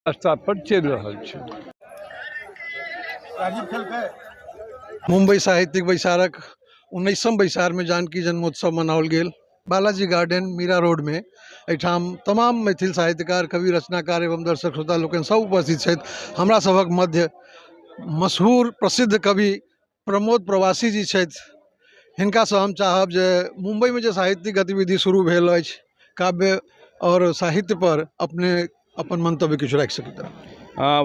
रास्ता पर चलि रहल छै। मुम्बई साहित्यिक बैसारक 19म बैसारमे जानकी जन्मोत्सव मनाओल गेल। बालाजी गार्डन मीरा रोडमे एहिठाम तमाम मैथिल साहित्यकार, कवि, रचनाकार एवं दर्शक श्रोता लोकनि सब उपस्थित छथि। हमरा सभक मध्य मशहूर प्रसिद्ध कवि प्रमोद प्रवासी जी छथि। हिनकासँ हम चाहब जे मुम्बईमे जे साहित्यिक गतिविधि शुरू भेल अछि, काव्य आओर साहित्य पर अपने अपन मंतव्य किछु राखि सकैत।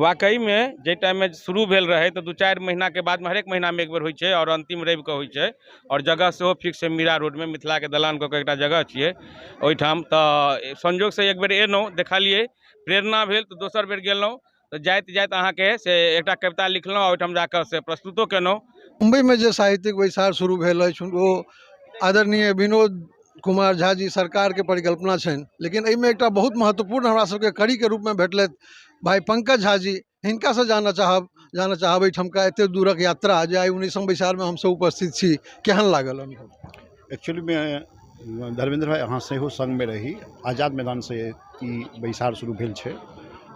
वाकईमे जाहि टाइममे शुरू भेल रहै तऽ 2-4 महीनाके बादमे हरेक महीनामे एक बेर होइ छै आओर अन्तिम रविके होइ छै आओर जगह सेहो फिक्स छै। मीरा रोडमे मिथिलाके दलान कऽ के एकटा जगह छियै ओहिठाम। तऽ संजोगसँ एक बेर एलहुँ, देखलियै, प्रेरणा भेल तऽ दोसर बेर गेलहुँ। तऽ जाइत जाइत अहाँके से एकटा कविता लिखलहुँ, ओहिठाम जाकऽ से प्रस्तुतो केलहुँ। मुम्बईमे जे साहित्यिक बैसार शुरू भेल अछि ओ आदरणीय विनोद कुमार झा जी सरकारके परिकल्पना छनि, लेकिन एहिमे एकटा बहुत महत्वपूर्ण हमरा सबके कड़ीके रूपमे भेटलथि भाई पंकज झा जी। हिनकासँ जानऽ चाहब एहिठामका एतेक दूरक यात्रा जे आइ 19म बैसारमे हमसब उपस्थित छी, केहन लागल अनुभव? एक्चुअलीमे धर्मेंद्र भाई अहाँ सेहो संगमे रही। आज़ाद मैदानसँ ई बैसार शुरू भेल छै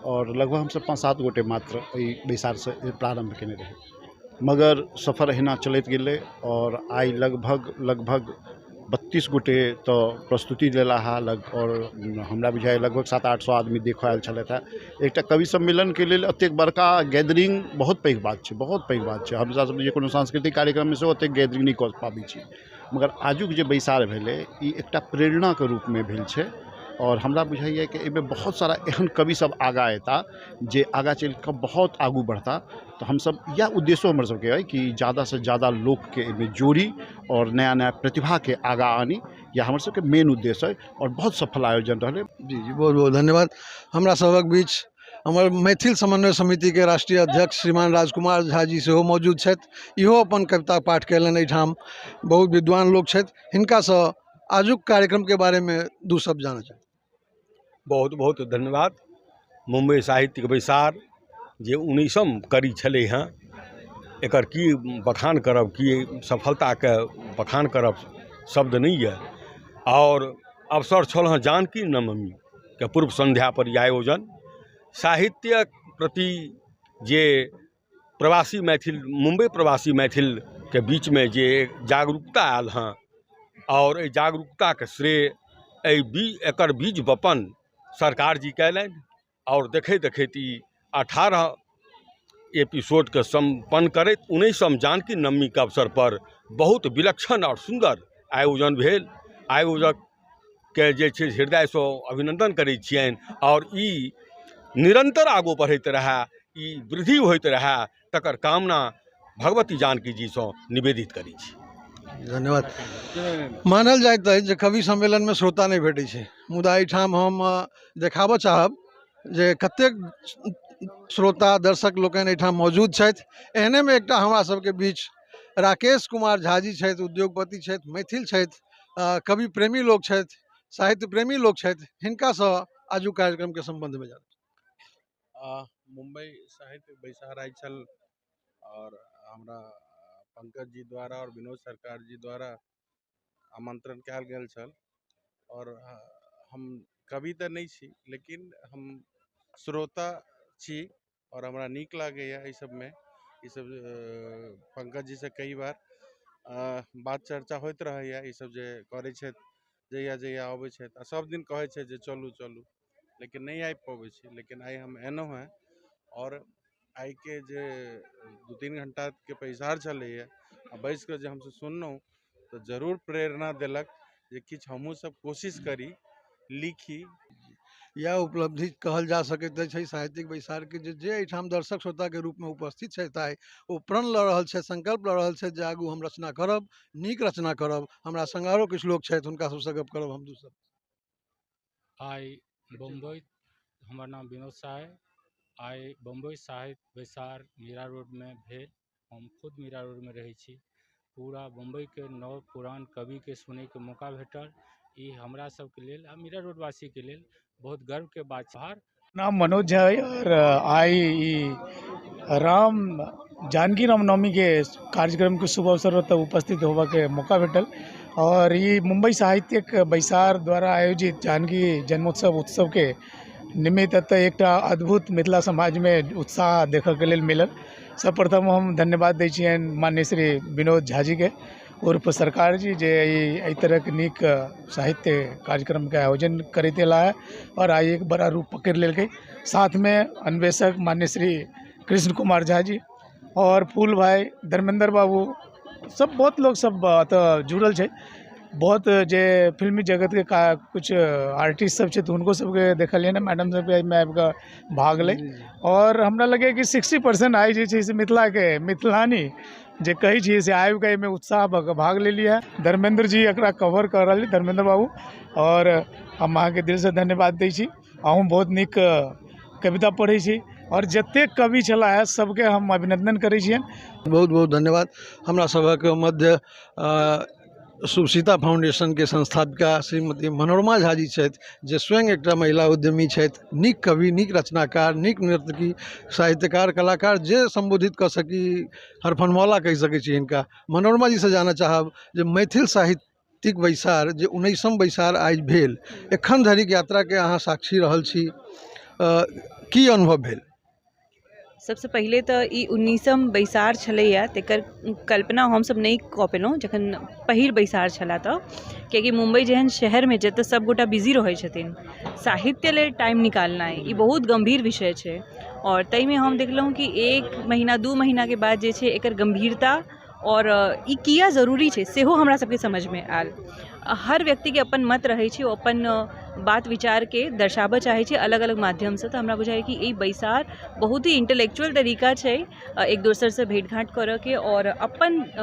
और लगभग हमसब 5-7 गोटे मात्र एहि बैसारसँ प्रारम्भ केने रही, मगर सफर अहिना चलैत गेलै और आइ लगभग 32 गोटे तऽ प्रस्तुति देला हा लग और हमरा बुझाइए लगभग 700-800 आदमी देखऽ आयल छलथि हेँ। एकटा कवि सम्मेलनके लेल एतेक बड़का गैदरिंग बहुत पैघ बात छै, बहुत पैघ बात छै। हमरा सब जे कोनो सांस्कृतिक कार्यक्रममे सेहो एतेक गैदरिंग नहि कऽ पाबै छी, मगर आजुक जे बैसार भेलै ई एकटा प्रेरणाके रूपमे भेल छै और हमरा बुझाइए कि एहिमे बहुत सारा एहन कवि सब आगाँ एता जे आगाँ चलि कऽ बहुत आगू बढ़ता। तऽ हमसब इएह उद्देश्यो हमर सबके अइ कि ज़्यादासँ ज़्यादा लोकके एहिमे जोड़ी और नया नया प्रतिभाके आगाँ आनी, इएह हमर सबके मेन उद्देश्य अइ और बहुत सफल आयोजन रहलै। जी जी, बहुत बहुत धन्यवाद। हमरा सभक बीच हमर मैथिल समन्वय समितिके राष्ट्रीय अध्यक्ष श्रीमान राजकुमार झा जी सेहो मौजूद छथि। इहो अपन कविता पाठ कयलनि एहिठाम। बहुत विद्वान लोक छथि। हिनकासँ आजुक कार्यक्रमके बारेमे दू शब्द जानऽ चाहब। बहुत बहुत धन्यवाद। मुम्बई साहित्यिक बैसार जे 19म कड़ी छलै हँ, एकर की बखान करब, की सफलताके बखान करब, शब्द नहि यऽ। आओर अवसर छल हँ जानकी नवमीके पूर्व सन्ध्या पर ई आयोजन। साहित्यक प्रति जे प्रवासी मैथिल, मुम्बई प्रवासी मैथिलके बीचमे जे जागरूकता आयल हँ, आओर एहि जागरूकताके श्रेय एहि बीज, एकर बीज वपन सरकार जी कयलनि आओर देखैत देखैत ई 18 एपिसोडके सम्पन्न करैत 19म जानकी नवमीके अवसर पर बहुत विलक्षण आओर सुन्दर आयोजन भेल। आयोजकके जे छै हृदयसँ अभिनन्दन करै छियनि आओर ई निरन्तर आगू बढ़ैत रहए, ई वृद्धि होइत रहए, तकर कामना भगवती जानकी जीसँ निवेदित करै छी। धन्यवाद। मानल जाइत अछि जे कवि सम्मेलनमे श्रोता नहि भेटै छै, मुदा एहिठाम हम देखाबऽ चाहब जे कतेक श्रोता दर्शक लोकनि एहिठाम मौजूद छथि। एहनेमे एकटा हमरा सबके बीच राकेश कुमार झा जी छथि, उद्योगपति छथि, मैथिल छथि, कवि प्रेमी लोक छथि, साहित्य प्रेमी लोक छथि। हिनकासँ आजुक कार्यक्रमके सम्बन्धमे जानब। मुम्बई साहित्य बैसार आइ छल और हमरा पंकज जी द्वारा और विनोद सरकार जी द्वारा आमंत्रण कयल गेल छल और हम कवि तऽ नहि छी, लेकिन हम श्रोता छी और हमरा नीक लागैए एहि सबमे। ई सब पंकज जी से कई बार बात चर्चा होइत रहैए। ई सब जे करै छथि, जहिया जहिया अबै छथि आ सब दिन कहै छथि जे चलू चलू, लेकिन नहि आबि पबै छी। लेकिन आइ हम एलहुँ हेँ और आइके जे 2-3 घंटाके बैसार छलैए आ बैस कऽ जे हमसब सुनलहुँ तऽ जरूर प्रेरणा देलक जे किछु हमहूँ सब कोशिश करी, लिखी। इएह उपलब्धि कहल जा सकैत अछि एहि साहित्यिक बैसारके जे एहिठाम दर्शक श्रोताके रूपमे उपस्थित छथि आइ, ओ प्रण लऽ रहल छथि, संकल्प लऽ रहल छथि जे आगू हम रचना करब, नीक रचना करब। हमरा संग आरो किछु लोक छथि, हुनका सबसँ गप करब हम दू शब्द। आइ बम्बई, हमर नाम विनोद साय। आइ बम्बई साहित्य बैसार मीरा रोडमे भेल। हम खुद मीरा रोडमे रहै छी। पूरा बम्बईके नव पुरान कविके सुनैके मौका भेटल। ई हमरा सबके लेल आ मीरा रोडवासीके लेल बहुत गर्वके बात छै। नाम मनोज झा है और आइ ई राम जानकी रामनवमी के कार्यक्रम के शुभ अवसर पर उपस्थित होबाके मौका भेटल और ई मुंबई साहित्यिक बैसार द्वारा आयोजित जानकी जन्मोत्सव उत्सव के निमित्त एतऽ एकटा अद्भुत मिथिला समाजमे उत्साह देखयके लेल मिलल। सर्वप्रथम हम धन्यवाद दै छियनि माननीय श्री विनोद झा जीके उर्फ सरकार जी, जे एहि तरहके नीक साहित्य कार्यक्रमके आयोजन करैत अयला है आओर आइ एक बड़ा रूप पकड़ि लेलकै। साथमे अन्वेषक माननीय श्री कृष्ण कुमार झा जी आओर फूल भाई, धर्मेंद्र बाबू, सब बहुत लोग सब एतऽ जुड़ल छै। बहुत जे फिल्मी जगतके कुछ आर्टिस्ट सब छै तऽ हुनको सबके देखलियनि हँ, मैडम सबके एहिमे आबिकऽ भाग लै। आओर हमरा लगैए कि 60% आइ जे छै से मिथिलाके मिथिलानी जे कहै छियै से आबिकऽ एहिमे उत्साह भऽ कऽ भाग लेलियै। धर्मेंद्र जी एकरा कवर कऽ रहल, धर्मेंद्र बाबू, आओर हम अहाँके दिलसँ धन्यवाद दै छी। अहूँ बहुत नीक कविता पढ़ै छी आओर जतेक कवि छलाह है सबके हम अभिनन्दन करै छियनि। बहुत बहुत धन्यवाद। हमरा सभक मध्य शुभसीता फाउंडेशनके संस्थापिका श्रीमती मनोरमा झा जी छथि, जे स्वयं एकटा महिला उद्यमी छथि, नीक कवि, नीक रचनाकार, नीक नर्तकी, साहित्यकार, कलाकार, जे सम्बोधित कऽ सकी, हरफनमौला कहि सकै छी हिनका। मनोरमा जीसँ जानऽ चाहब जे मैथिल साहित्यिक बैसार जे 19म बैसार आइ भेल, एखन धरिक यात्राके अहाँ साक्षी रहल छी, की अनुभव भेल? सबसँ पहिले तऽ ई 19म बैसार छलैए, तकर कल्पना हमसब नहि कऽ पेलहुँ जखन पहिल बैसार छलए तऽ, कियाकि मुम्बई जेहन शहरमे जतऽ सबगोटा बिजी रहै छथिन, साहित्य लेल टाइम निकालनाइ ई बहुत गम्भीर विषय छै। आओर ताहिमे हम देखलहुँ कि 1 महीना 2 महीनाके बाद जे छै एकर गम्भीरता आओर ई किया जरूरी छै सेहो हमरा सबके समझमे आयल। हर व्यक्तिके अपन मत रहै छै, ओ अपन बात विचारके दर्शाबऽ चाहै छै अलग अलग माध्यमसँ। तऽ हमरा बुझाइए कि ई बैसार बहुत ही इंटेलेक्चुअल तरीका छै एक दोसरसँ भेँट घाँट करऽके आओर अपन